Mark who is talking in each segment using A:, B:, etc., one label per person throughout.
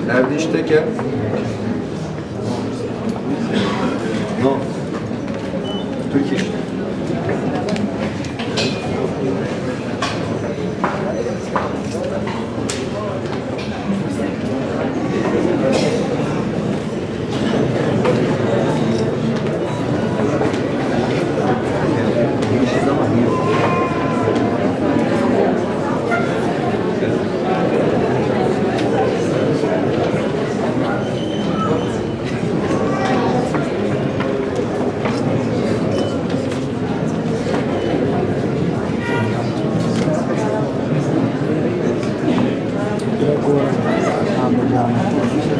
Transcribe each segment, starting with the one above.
A: Erdiş Teker. No. Turkish.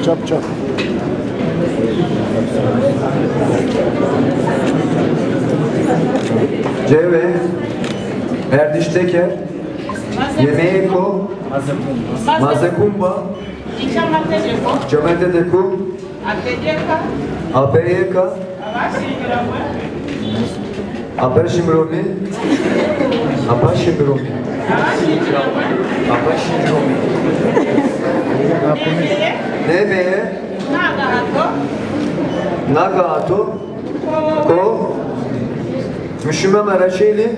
B: Chop chop.
A: CV Erdiş Teker Yemeğeko Mazekumba Cemetedeku Aperiyeka Aperşimromi Apaşimromi Apaşimromi Nemeye Nagato Ko Müşüme Maraşeli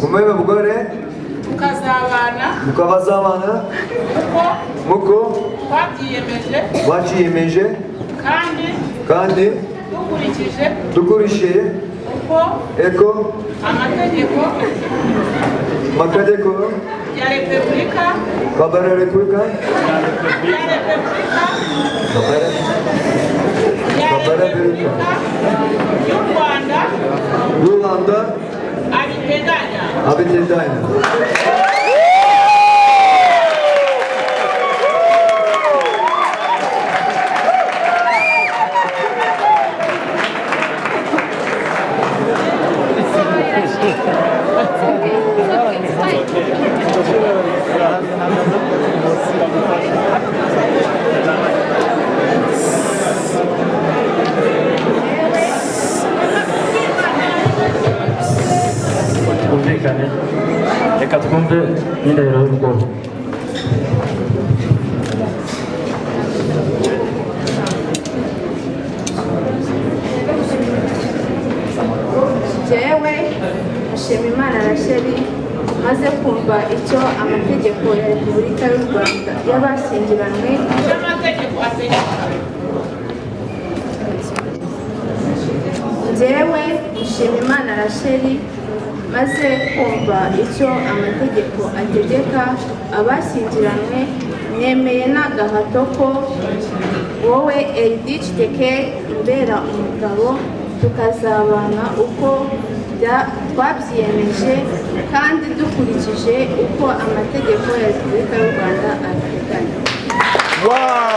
A: Umere Mugore Mukazabana Muko Wachiyemeje Kandi Dukurishije Eko Makadeko Kabare Repubulika Kabare Repubulika Rwanda Abiteganya.
C: Twumvikane, reka twumve n'indahiro y'ubwoko.
D: Jewe Mushimimana Rachel maze kumva icyo amategeko ya Repubulika y'u Rwanda y'abashyingiranywe Jewe Mushimimana Rachel maze kumva icyo amategeko ategeka abashyingiranywe nemeye n'agahato ko wowe Erdiç Teker umbera umugabo tukazabana uko twabyiyemeje kandi dukurikije uko amategeko ya Repubulika y'u Rwanda abiteganya.
A: Wow!